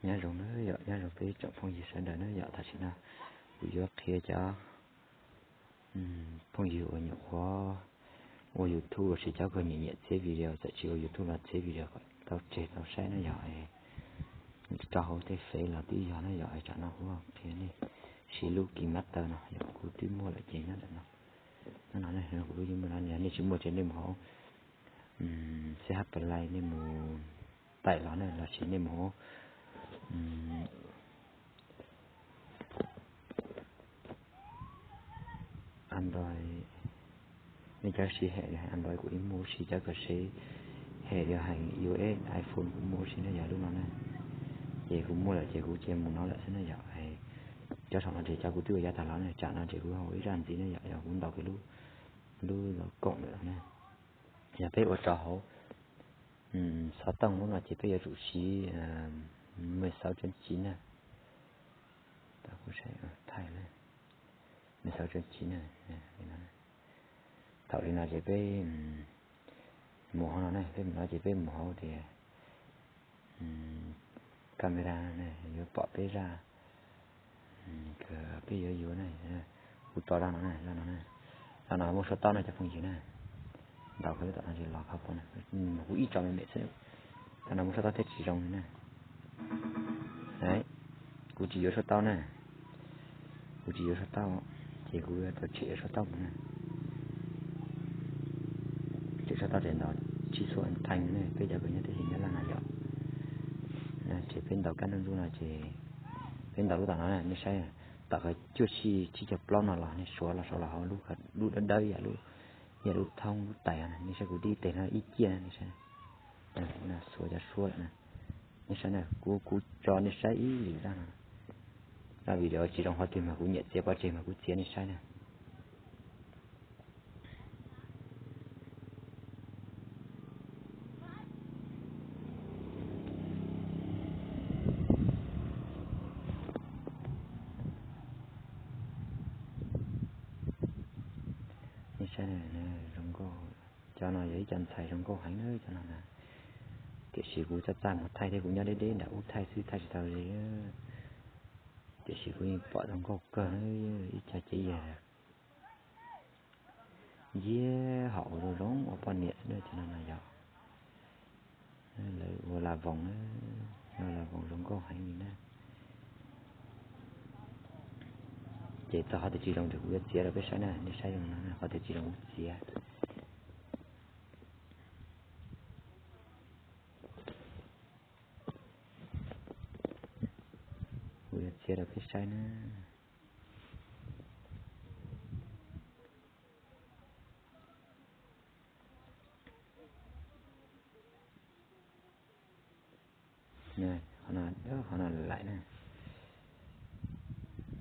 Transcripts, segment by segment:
Nyob zoo na yom, nyob zoo peb tsoom phooj ywg sawv daws na yom. Tam sim no kuv yuav qhia cov phooj ywg uas nyuam qhuav ua YouTube los sis cov uas nyiam nyiam txiav video, txawm tsis ua YouTube los txiav video kom tau tseg tau saib na yom. Rau hauv tej fev los twb yog na yom. Tam no kuv qhia nej siv lub KineMaster no yom, kuv twb muaj lawm ces nyob ntawm no. Nyob no kuv lub yeej muaj no, yog nej tsis muaj ces nej mus hauv CH Play nej mus tải los na, los sis nej mus hauv Android. Nej cov siv hệ điều hành Android kuj yeej muaj huv si, cov kws siv hệ điều hành iOS iPhone kuj muaj huv si na yom. Lub no na ces kuv muaj lawm ces kuv cia mus no lawm xwb na yom. Cov saum no ces cov kuv twb ua yav tag los na, tsam no ces kuv ua ib zaj ntxiv na yom, yog kuv ntaus kiag lub, lub lawv koom lawm na. Yog peb ua rau hauv xov tooj lub no ces peb yuav tsum siv mười sáu trên chín na. Thaum li no ces peb mus hauv no na, peb mus no ces peb mus hauv tias camera na, yuav pom peb zaj kws peb yuav yuav na. Kuv tso zaj no na, zaj no na, zaj no muaj suab taub na cov phooj ywg na. Ntaus kiag lub tom no ces los qhov pom na, kuv ib tso me me xwb. Zaj no muaj suab taub thiab tsis zoo li na. Kuv tsis yuav suab taub na, kuv tsis yuav suab taub, ces kuv yuav tau tshem suab taub mus na. Tshem suab taub ces ntaus tsib xuab theej ne, peb cov kws nyob teb chaws Nyab Laj na yom. Ces peb ntaus kab ntub ntub no ces peb ntaus lub tom no na, nej saib, tom qhov cuaj sij tsib caug plaub no los nej suav los saud los hauv lub dawb dawb yam lub, yam lub thoob lub tais no, nej saib kuv tib teg no ib ciaj na, nej saib. Kuv xuav cov suab lawm na. Nej saib na, kuv, kuv tso nej saib ib lwm zaj no. Zaj video tsis zoo qhov twg mas kuv nyiam txiav pov tseg mas kuv txiav nej saib na. Nej saib na, zoo nkauj. Cov no yog ib co ntxhais zoo nkauj heev na cov no na. Tiam sis kuv txaj txaj muag thaij thiab, kuv nyob deb deb nram ub thaij xwb thaij tsis tau ze. Tiam sis kuv yeej pom zoo nkauj kawg, ib co cev yag nciab hom ua zoo zoo ua poj niam xwb na cov no na yom. Lawv ua la voos na, ua la voos zoo nkauj heev li na. Ces txog qhov twg tsis zoo ces kuv yuav txiav rau peb saib na, nej saib zoo no, qhov twg tsis zoo kuv txiav. Kuv yuav txiav rau peb saib na. Qhov no, qhov no laim laim na,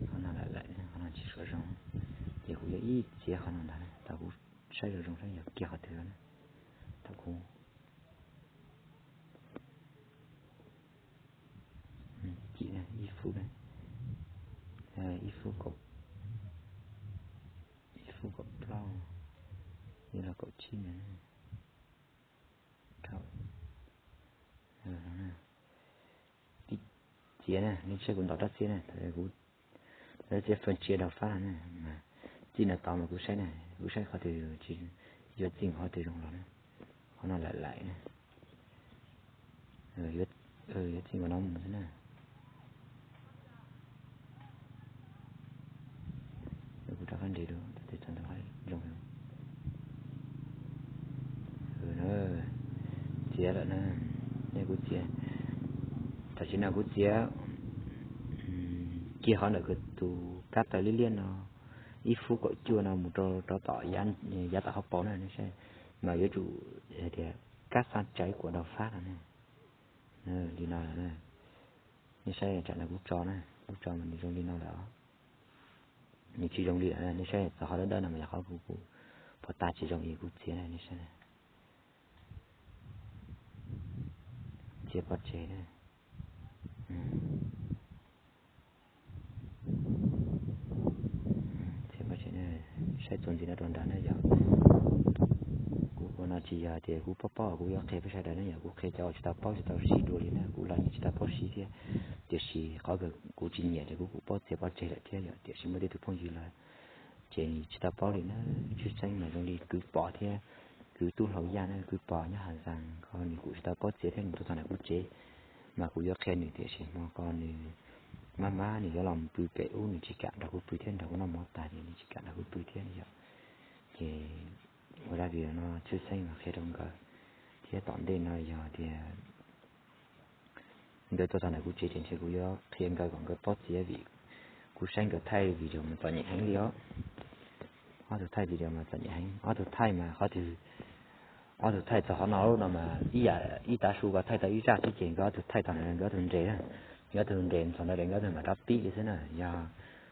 qhov no laim laim, qhov no tsis suav zoo, ces kuv yuav ib txiav qhov no ntag na, thaum kuv saib zoo zoo saib yog kiag qhov twg na, thaum kuv cim ib fub, ib fub kaum, ib fub kaum plaub, yog los kaum tsib na. Tib txiav na, nej saib kuv ntaus rab txiab na, kuv rab txiab faj tsiaj daug fab no na, txij no tod mas kuv saib na, kuv saib qhov twg tsis, yuav txij qhov twg zoo los na, qhov no laim laim na. Yuav txij nkaus no mus xwb na. Kuv rov qab nres dua, txog ntawd zoo. Txiav lawm na, nej kuv txiav, tam sim no kuv txiav kiag qhov ntawm tus kab taw liab liab no ib fub kaum cuaj no mus rau, rau tom yav tom hauv paus na, nej saib, mas yuav tsum hais tias kab xaj tsawv kuam daug fab no na. Li no lawm na, nej saib tsam no kuv tso na, kuv tso mas nws zoo li no lawm os. Nws tsis zoo li lawm na, nej saib txog qhov dawb dawb no mas yog qhov kuv, kuv pov tas tsis zoo es kuv txiav na, nej saib na. Txiav pov tseg na. Txiav pov tseg na, saib txuas ntxiv no rau nrad na yog. Kuv ua no tsis Tias kuv paub paub kuv yuav qhia peb sawv daws ne, yog kuv qhia cov uas tsis tau paub tsis tau siv dua li na, kuv los yeej tsis tau paub siv thiab. Tiam sis qhov kuv tsis nyiam ces kuv kuj paub txiav pov tseg lawm thiab yom. Tiam sis muaj tej tug phooj ywg lawm ces tsis tau paub li na. Tshwj xeeb mas zoo li kwv Pov thiab kwv Tub Hlau Yaj na, kwv Pov nyob Has Zas ko nws kuj tsis tau paub txiav thiab, nws tuaj txog ntawm kuv tsev mas kuv yuav qhia nws, tiam sis hmo ko nws maj mab nws yuav los pw pem ub, nws tsis kam nrog kuv pw thiab, nrog kuv noj mov tas ces nws tsis kam nrog kuv pw thiab yom. Ces ua dab vim no tshwj xeeb mas qhia rau nkawd, thiab tom ntej no yog tias nkawd tuaj txog ntawm kuv tsev ces ntshe kuv yuav qhia nkawd kom nkawd paub txiav vim kuv saib nkawd thaij video mas txom nyem heev li os. Ob tug thaij video mas txom nyem heev, ob tug thaij mas qhov twg, ob tug thaij txog qhov no no mas ib yam ib tav su ko thaij tau ib zaj xwb ces nkawd ob tug thaij txog ntawd nkawd ob tug nres na, nkawd ob tug nres txog ntawd nkawd ob tug mam rov pib li xwb na. Yog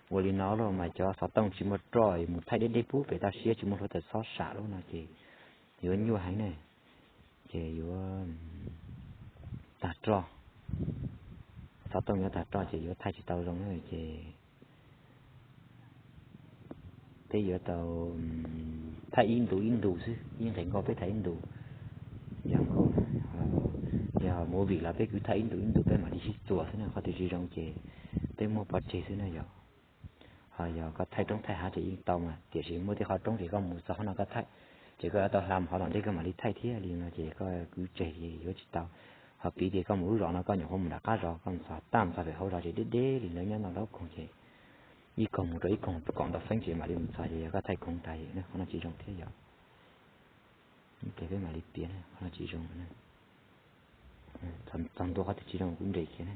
ua li no los mas cov xov tooj tsis muaj roj mus thaij deb deb pub pem toj siab tsis muaj hluav taws xob sam lub no ces yuav nyuaj heev ne, ces yuav tag roj, xov tooj yuav tag roj ces yuav thaij tsis tau zoo na. Ces peb yuav tau thaij ib ntu ib ntu xwb, ib nqes nkauj peb thaij ib ntu, yog nkauj, yog movie los peb kwv thaij ib ntu ib ntu peb mam li sib txuas xwb na. Qhov twg tsis zoo ces peb muab pov tseg xwb na yom. Ho yog koj thaij roob thaij hav ces yeej tau mas, tiam sis muaj tej qhov roob ces koj mus txog qhov no koj thaij, ces koj yuav tau hla mus qhov tom ntej koj mam li thaij thiab li no ces koj kwv tseg ces yuav tsis tau. Ho piv tias koj mus lub zos no koj nyuam qhuav mus nram qab zos, koj mus txog taj mus txog pem hauv zos ces deb deb li lawv nyob ntau lub koog ces ib koog mus rau ib koog kom ntau feeb ces mam li mus txog ces yog koj thaij koog tas ces qhov no tsis zoo thiab yom. Ces peb mam li piav na, qhov no tsis zoo na. Txog ntua qhov twg tsis zoo kuv nres kiag na.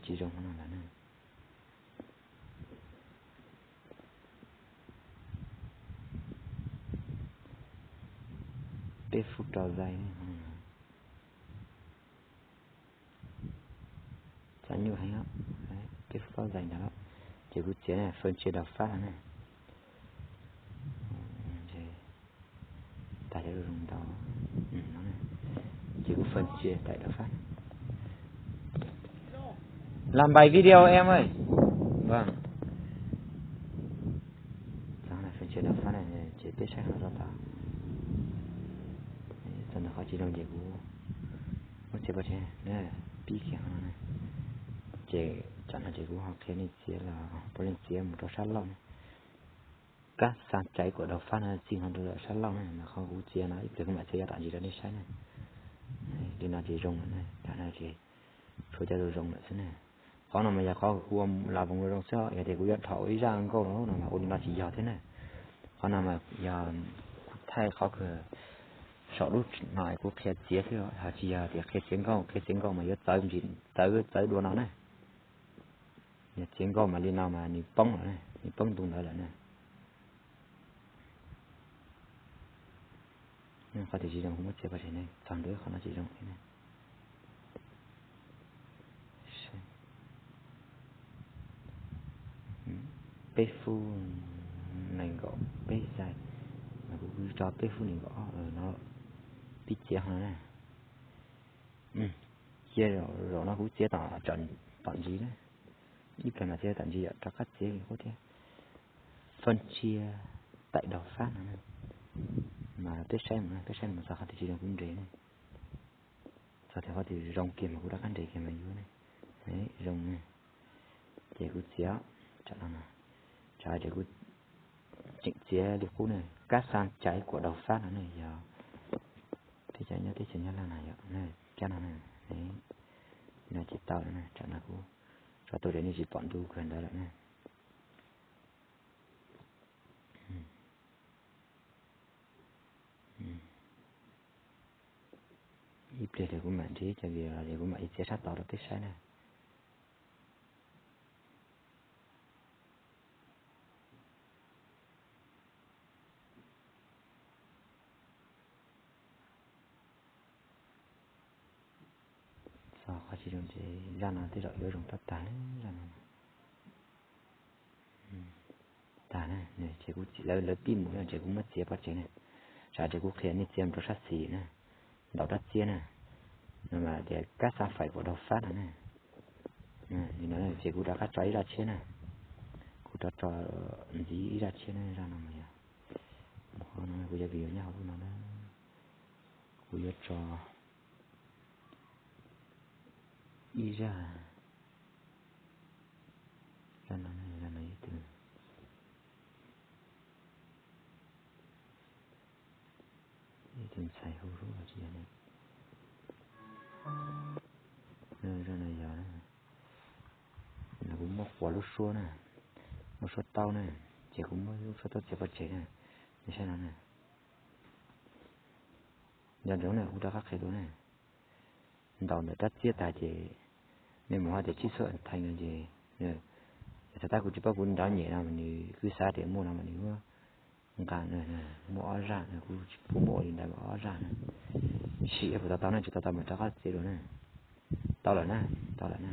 Tsis zoo qhov no lawm na. Peb fub rau zais, txom nyuaj heev, peb fub rau zais ntawd. Ces kuv txiav na, fee cia daus fab no na. Tas cov zoo ntau no, ces kuv fee cia daim daus fab. Làm bài video em ơi. Vâng. Txog fee cia daus fab na, ces peb saib qhov rau tau. Txog ntawm qhov tsis zoo ces kuv muab txiav pov tseg, pib kiag qhov no na. Ces tsam no ces kuv ho qhia nej txiav los puav leej txiav mus rau sab laug na. Kab xa caiv kuam daus fab no txij no rau sab laug na, mas qhov kuv txiav no ib pliag kuv mam txiav yav tom ntsis rau nej saib na. Li no ces zoo lawm na, tam no ces tshuav cov zoo zoo lawm xwb na. Qhov no mas yog qhov kuv ua lam voos zoo xwb, yog tias kuv yuav dhau ua ib zaj nkauj no mas ua li no tsis yog thiab na. Qhov no mas yog kuv thaij qhov kawg saum lub no kuv qhia txiav xwb, ho tsis yog tias qhia txiav nkauj, qhia txiav nkauj mas yuav txawv ntsis, txawv txawv dua no na. Yog txiav nkauj mas li no mas nws poob lawm, nws poob ntu ntawd lawm na. Qhov twg tsis zoo kuv muab txiav pov tseg ne, txog ntua qhov no tsis zoo thiab na. Peb fub nees nkaum peb zais, mas kuv tso peb fub nees nkaum ob no, pib txiav qhov no na. Cia zaum no kuv txiav tom ntsis na, ib pliag mas txiav tom ntsis yom, rov qab txiav li qub thiab. Fee cia taim daus fab no na, mas peb saib mus, peb saib mus txog qhov twg tsis zoo kuv nres na. Txog tias qhov twg zoo kiag mas kuv rov qab nres kiag mas yuav ne. Zoo na, ces kuv txiav tsam no, tsam ces kuv tseem txiav li qub na, kab xa caiv kuam daus fab no ne, yog peb cov nyob teb chaws Nyab Laj no yom, kab no na, no ces tau lawm na, tsam no kuv tso tuaj ces nej tsis pom ntu kawg ntawd lawm na. Ib pliag ces kuv mam nrhiav cov video los ces kuv mam li txiav sab tod rau peb saib na. Txog qhov tsis zoo ces zaj no tej zaum yuav zoo tab tag, zaj no tag na, ces kuv, lawv pib mus no ces kuv muab txiav pov tseg na. Tsam ces kuv qhia nej txiav mus rau sab xis na, ntaus rab txiab na, no mas tias kab xa faim kuam daus fab no na. Li no ces kuv rov qab tso ib zaj tshiab na, kuv rov tso ntxiv ib zaj tshiab na, zaj no mas yog mus Kuv cov video nyob hauv lub no na, kuv yuav tso ib zaj, zaj no, zaj no ib tug, ib tug ntxhais hu hu tsis yog, zaj no yog, kuv muab quas lub suab na, muab suab taub na, ces kuv muab lub suab taub txiav pov tseg na, nej saib no na. Nco ntsoov na, kuv rov qab qhia dua na. Ntaus ntawm rab txiab tag ces nej mus ho tias tsib xuab thaiv no ces, yog thaum tab kuv tsis paub kuv nrov nyem no mas nws kuj xav tias muaj no mas nws muab nqa, muaj ob zaj no, kuv tsis pub muab ua li ntawd mas ob zaj no. Sim puas tau tau na, tsis tau tau mas rov qab txiav dua na. Tau lawm na, tau lawm na.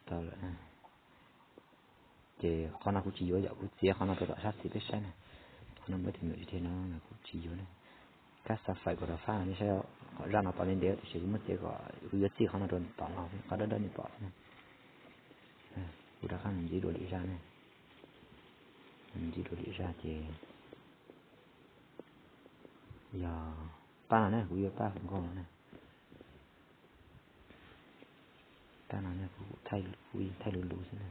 Tau lawm. Ces qhov no kuv tsis yuav yom, kuv txiav qhov no rau tom sab xis peb saib na. Qhov no muaj tus nyuam tiag no kuv tsis yuav na. Kab xav faim kom rov fab nej saib, qhov zaj no pom ntev ntev tiam sis kuv muab txiav kom kuv yuav txij qhov no rau tom no, qhov dawb dawb nej pom na. Kuv rov qab mus ntxiv dua lwm zaj na. Mus ntxiv dua lwm zaj ces yog pab no ne, kuv yuav pab hu nkauj no ne. Pab no ne, kuv thaij, kuv yeej thaij luv luv xwb na,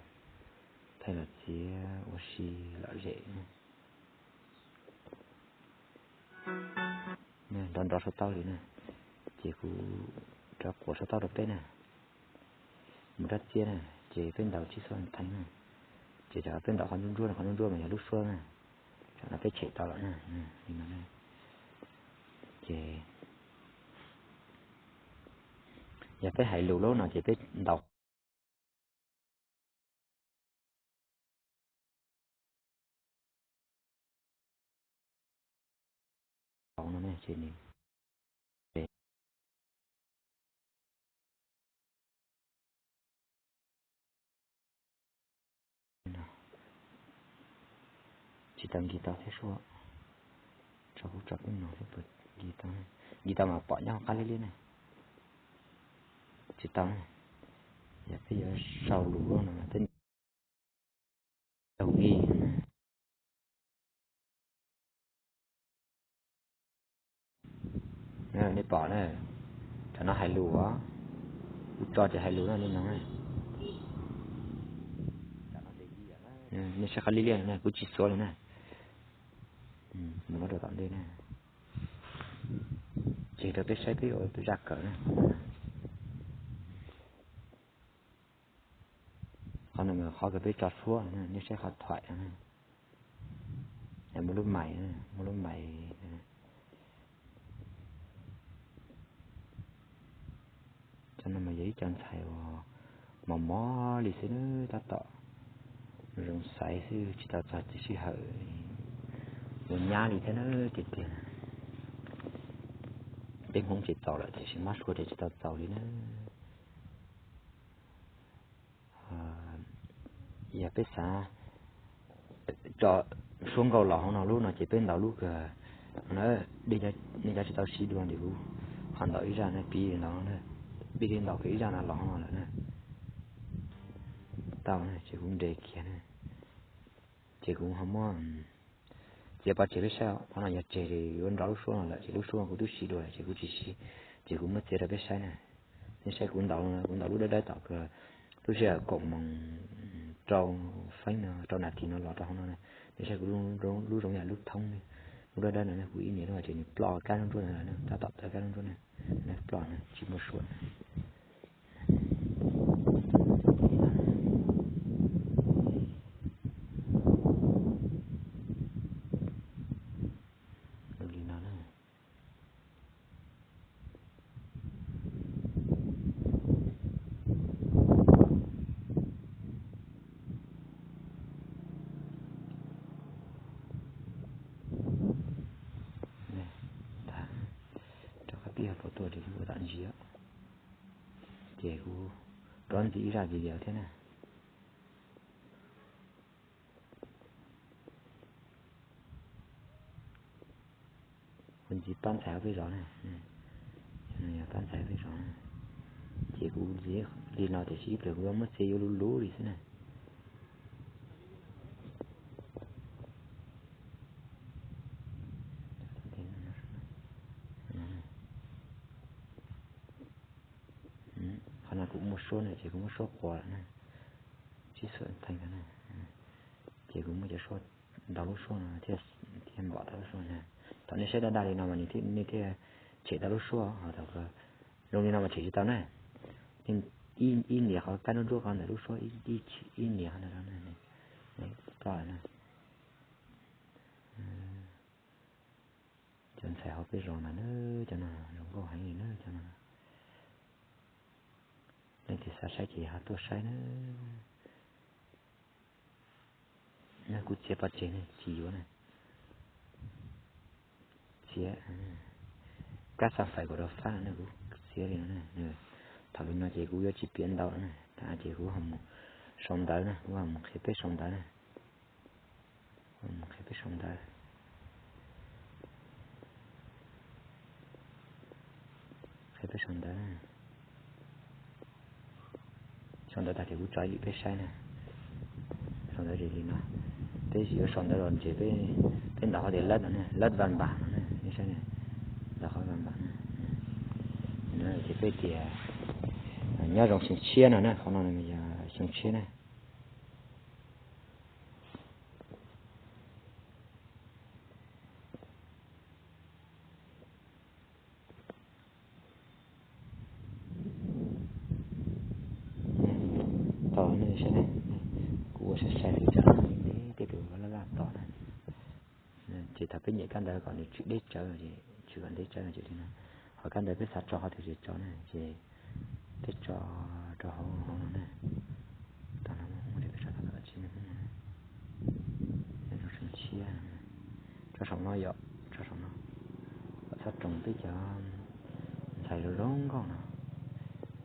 thaij los txiav ua si lom zem. Nrov nrov suab taub li na, ces kuv rov quas suab taub rau peb na. Mus rab txiab na, ces peb ntaus tsib xuab thaiv na, ces peb ntaus qhov ntsuab ntsuab, qhov ntsuab ntsuab mas yog lub suab na. Tam no peb tshem tau lawm na, li no na. Ces yog peb hais lus lub no ces peb ntaus no ne, ces nws tsis tau nkig tau thiab sub. Tso kuv tso peb no thiab puas nkig tau? Nkig tau mas pom nyob hauv qab liab liab ne. Tsis tau na. Yog peb yuav sau lus no mas peb tau nkig. Nej pom na, tam no hais lus os, kuv tso ces hais lus na li no. Nej saib qhov liab liab na, kuv tsis xuav li na. Mus no rau tom ntej na, tseg rau peb saib peb ua zaj kawm na. Qhov no mas qhov kws peb tso suab, nej saib qhov thuam no, muaj lub mais, muaj lub mais. Cov no mas yog ib co ntxhais uas mos mos li xwb na, tab tom zoo xaiv xwb, tsis tau txog sij hawm ua nyab li thiab na, tiag tiag. Peb Hmoob ces txaus lawm tiam sis mab sua ces tsis tau txaus li na. Yog peb xav tso suab nkauj los hauv no lub no ces peb ntaus lub kws, nej cov tsis tau sib dua ntawm kuv ho ntaus ib zaj na, pib li ntaus, pib li ntaus kiag ib zaj no los hauv no lawm na. Tau na, ces kuv nres kiag na, ces kuv ho muab txiav pov tseg peb saib. Qhov no yog tseg yuav nrov lub suab no lawm ces lub suab no kuv twb sib dua lawm ces kuv tsis sib, ces kuv muab txiav rau peb saib na. Nej saib kuv ntaus, kuv ntaus lub dawb dawb tom kws lub sij hawm kaum moos rau feeb no, rau nas this no los rau hauv no na. Nej saib kuv lub zoov yam lub thoob, lub dawb dawb no, kuv ib niam lub hais tias nws ploj kab ntsuab ntsuab ntawd lawm na, tab tom tawv kab ntsuab ntsuab na, ploj na, tsis muaj suab na. Li no na. Rov qab pib hauv paus tuaj ces kuv ua tom ntsis, ces kuv rov ntxiv ib zaj video thiab na. Kuv ntxiv pab ntxhais hauv peb zos na, yog pab ntxhais hauv peb zos na. Ces kuv ntxiv li no tiam sis ib pliag kuv yuav muab txiav yuav luv luv li xwb na. Qhov no kuv muaj suab na ces kuv muab suab quas lawm na. Tsib xuam theej no na. Ces kuv muab cov suab, ntau lub suab no thiaj npom tau lub suab na. Thaum nej saib daj daj li no mas nej thiaj tshem tau lub suab, ho thaum zoo li no mas tshem tsis tau na. Ib nias qhov kab ntsuab ntsuab qhov ntawm lub suab, ib nias qhov ntawd na, ploj lawm na. Cov ntxhais hauv peb zos ntawd na, cov no zoo nkauj heev li na cov no. Leej twg xav saib ces ho tuaj saib na. Kuv txiav pov tseg ne, tsis yuav na. Txiav kab xaj fais kom rau fab no na, kuv txiav li no na. Thaum li no ces kuv yuav tsis piav ntau lawm na, ces kuv ho mus sau ntawv na, kuv ho mus qhia peb sau ntawv na. Mus qhia peb sau ntawv. Qhia peb sau ntawv. Sau ntawv tag ces kuv tso ib lim peb saib na. Sau ntawv li no, peb yuav sau ntawv los ntshe peb ntaus qhov tias lab no ne, lab vas npam no ne, nej saib ne, ntaus qhov vas npam no. Ces peb tias nyob zoo xyoo tshiab no na, qhov no yog xyoo tshiab na. Tau nej saib, kuv ua sai sai li cas, tej tus laj laj tom na. Ces thaum peb nyem kab ntawv kom nws tsw deb tsawv, tsw kom deb tsawv ces li no. Ho kab ntawv peb xav tso qhov twg ces tso na, ces peb tso rau hauv hauv no na. Tau no mus ua li peb tso tau tsis mus ua na. Nyob zoo xyoo tshiab, tso saum no yom, tso saum no. Kom txhob roos peb cov ntxhais zoo zoo nkauj no,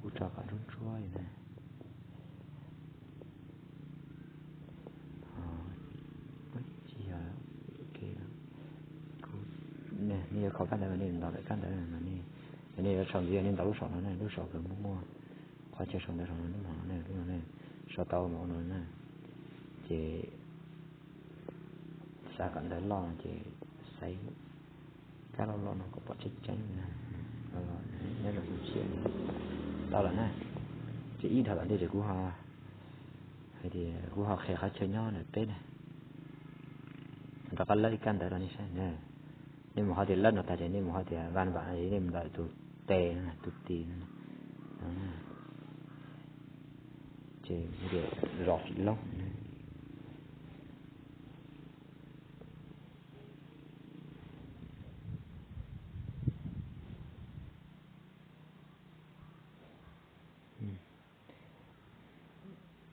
kuv tso kom ntsuab ntsuab li na. Tsis yog, nej yuav kho kab ntawv mas nej ntaus lawm kab ntawv mas nej, nej yuav sau ntxiv nej ntaus lub saum no ne, lub saum kawg muaj muaj qhov chaw sau ntawv saum no, lub no ne, lub no ne, sau tau mas ua no na. Ces xav kom ntawv loj no ces xaiv kab loj loj no kom pom tseeb tseeb na. Nyob zoo xyoo tshiab, tau lawm na. Ces ib dhau tom ntej ces kuv ho hais tias kuv ho qhia qhov chaw nyob ntawm peb na. Rov qab lab ib kab ntawv rau nej saib na. Nej mus qhov tias lab no tag ces nej mus qhov tias vas npam no ces nej mus ntawm tus tes no, tus tis no. Ces tias zos Fim Loob.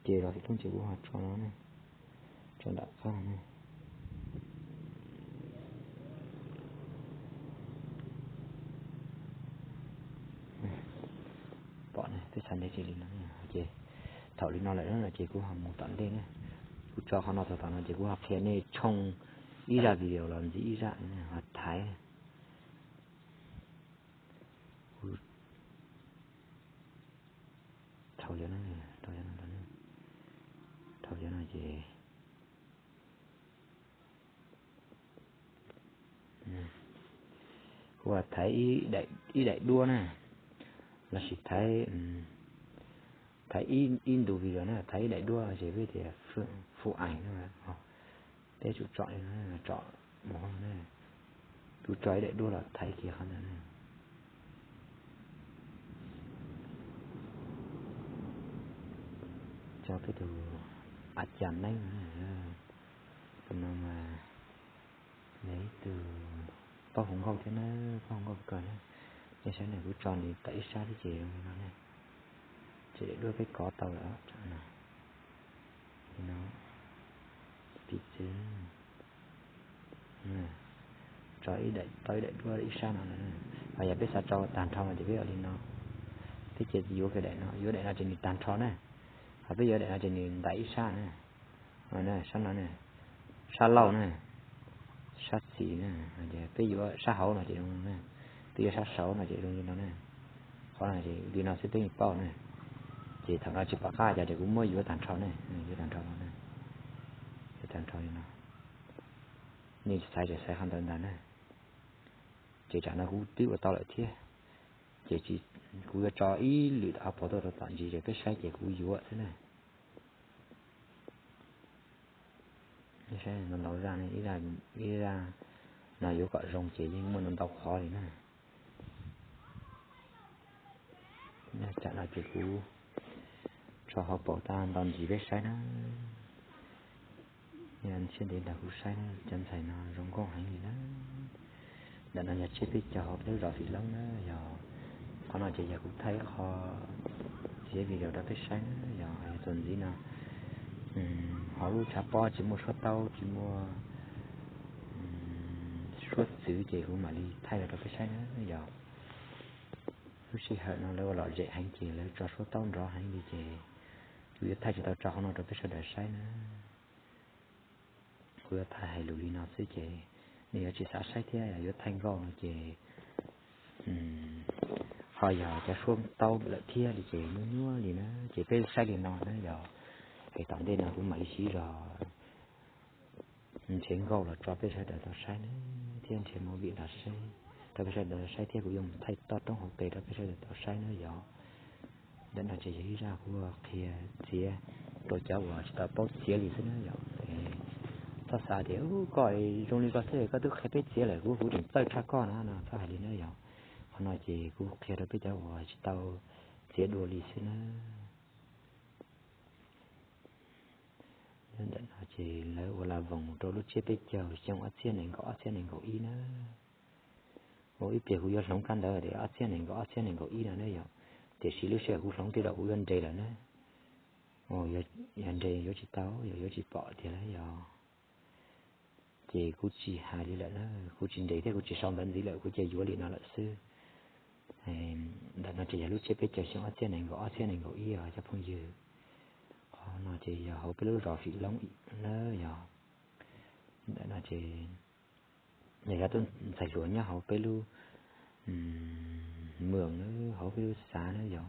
Ces los xij tooj ces kuv ho tso no ne, tso nram qab no ne. Pom ne, peb xav ntev tsis li no ces thaum li no lawm no ces kuv ho mus tom ntej ne. Kuv tso qhov no txog tom no ces kuv ho qhia nej tshooj ib zaj video los ntxiv ib zaj ho thaiv. Dhau cov no, dhau cov no, dhau cov no ces kuv thaiv ib daim duab na, lossis thaiv, thaiv ib ntu video na, thaiv ib daim duab ces peb tias full ais no. Peb tsum tsom li no, tsom mus no, kuv tso ib daim duab los thaiv kiag qhov ntawd na. Tso peb tus a cas neeb, tus no mas yog ib tug paub hu nkauj thiab na, paub hu nkauj kawg na. Nej saib na, kuv tso nws tawm ib sab thiab ces zoo li no na. Ces daim duab peb kov tau lawm no. Piv txwv, tso ib daim, tau ib daim duab ib sab no. Ho yog peb xav tso tag nrho mas ces peb ua li no. Peb ces yuav kiag daim no, yuav daim no ces nws tag nrho na. Ho peb yuav daim no ces nws ntais ib sab na. Sab no, sab laug na, sab xis na. Peb yuav sab hauv no ces zoo no na, peb yuav sab saud no ces zoo li no na. Li no xwb peb yeej paub ne. Ces thaum no tsis pom qab cas ces kuv muab yuav tag nrho ne, yuav tag nrho no, yuav tag nrho li no. Nej xaiv ces xaiv qhov ntawd ntag na. Ces tsam no kuv twb ua tau lawm thiab, ces kuv yuav tso ib lwm av pov tuaj rau tom ntsis ces peb saib ces kuv yuav xwb na. Ntau zaj, ib zaj no yuav kom zoo ces yeej muaj ntau ntau qhov li na. Tsam no ces kuv tso hauv paus tag nrho ntsis peb saib na. Siab ntev nrog kuv saib na, cov ntxhais no zoo nkauj heev li na. Ntawm no yog tsiab peb caug hauv peb lub zos Fim Loob na yog. Qhov no ces yog kuv thaij ib qho txiav video rau peb saib na yog, yog txuas ntxiv no ho lub tshav pob tsis muaj suab taub tsis muaj suab txwv ces kuv mam li thaij los rau peb saib na yog. Lub sij hawm no lawv ua lom zem heev ces lawv tso suab taub nrov heev li ces kuv yuav thaij tsis tau tso qhov no rau peb sawv daws saib na. Kuv yuav thaij hais lus li no xwb ces nej yuav tsis xav saib thiab, yuav thaij nkauj no ces ho yog cov suab taub lawm thiab li ces nyuaj nyuaj li na. Ces peb saib li no na yog, es tom ntej no kuv mam li siv zog nrhiav nkauj los tso peb sawv daws tau saib na, thiab nrhiav movie los saib rau peb sawv daws tau saib thiab kuv yuav mus thaij toj roob hauv pes rau peb sawv daws tau saib na yog. Ntawm no ces yog ib zaj kuv qhia txiav rau cov uas tsis tau paub txiav li xwb na yog. Txhob xav tias koj zoo li koj xwb koj twb qhia peb txiav lawm kuv kuv tseem txawj tshaj koj na no, txhob hais li na yog. Qhov no ces kuv qhia rau peb cov uas tsis tau txiav dua li xwb na. Ntawm no ces lawv ua las voos rau lub tsiab peb caug xyoo ob txhiab nees nkaum ob txhiab nees nkaum ib na. Ua ib pliag kuv yuav hloov kab ntawd tias ob txhiab nees nkaum ob txhiab nees nkaum ib no na yog. Tiam sis lub sij hawm kuv hloov tej zaum kuv yuav nres lawm na. Yog nres yuav tsis tau, yog yuav tsis pom tiag lawm yog. Ces kuv tsis hais li lawm na, kuv tsis nres thiab kuv tsis sau ntawv ntxiv lawm, kuv cia yuav li no lawm xwb. Ntawm no ces yog lub tsiab peb caug xyoo ob txhiab nees nkaum ob txhiab nees nkaum ib os cov phooj ywg. Qhov no ces yog hauv peb lub zos Fim Loob na yog. Ntawm no ces yog cov tub ntxhais hluas nyob hauv peb lub moos na, hauv peb lub xav na yog.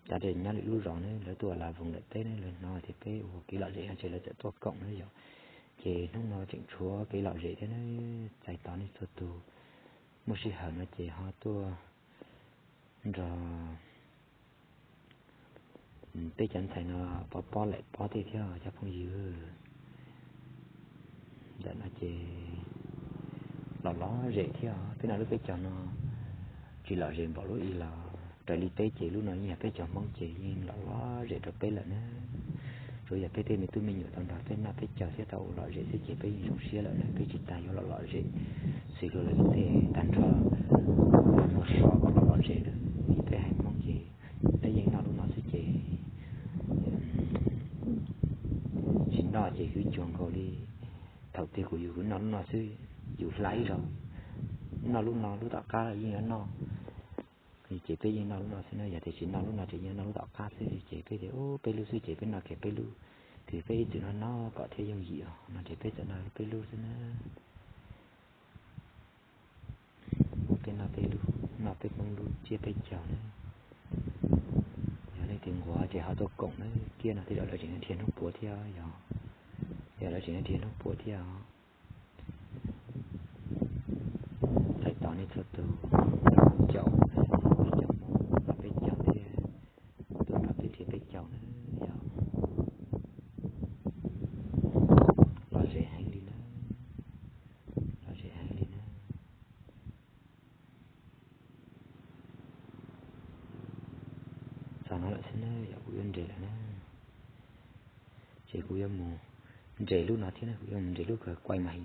Cov tseem nyob lwm lub zos na lawv tuaj las voos ntawm peb na lawv hnov tias peb ua kev lom zem no ces lawv txawm tuaj koom na yog. Ces hnub no tseem tshuav kev lom zem thiab na, txais tos nej txhua tus muaj sij hawm no ces ho tuaj nrog peb cov ntxhais no pov pob lawm pob tej thiab cov phooj ywg. Ntawm no ces lom lom zem thiab os, peb noj lub peb caug no tsis lom zem npaum lub ib los raws li peb ces lub no yeej yog peb caug Hmoob ces yeej lom lom zem rau peb lawm na. Tsuas yog peb tej me tub me nyuam tau nrog peb noj peb caug thiab tau ua lom zem xwb ces peb yeej zoo siab lawm na, peb tsis tas yuav lom lom zem xws li lawv tej tag nrho mus so kom lom lom zem na. Vim peb haiv Hmoob ces peb yeej noj lub no xwb ces tsis noj ces kwv cuag nkaus li thaum twg kuv yus kuv noj lub no xwb, yus hla ib zaug noj lub no lub tom qab los yeej yuav noj. Ces peb yeej noj lub no xwb na, yog tias tsis noj lub no ces yeej noj lub tom qab xwb ces peb tias peb lub xwb ces peb noj kiag peb lub, vim peb ib txwm no noj kom thiaj yooj yim os no ces peb txawm noj peb lub xwb na. Peb noj peb lub, noj peb Hmoob lub tsiab peb caug na. Yog leej twg nquag ces ho tuaj koom na, kiag no tej zaum lawv tseem dhia hnub puav thiab yog, yog lawv tseem dhia hnub puav thiab os. Txais tos nej txhua tus, caum, caum mus nrog peb caug thiab, tuaj nrog peb dhia peb caug na yog. Lom zem heev li na, lom zem heev li na. Txog no lawm xwb na, yog kuv yuav nres lawm na. Ces kuv yuav mus nres lub no thiab na, kuv yuav mus nres lub kawg kuaj mas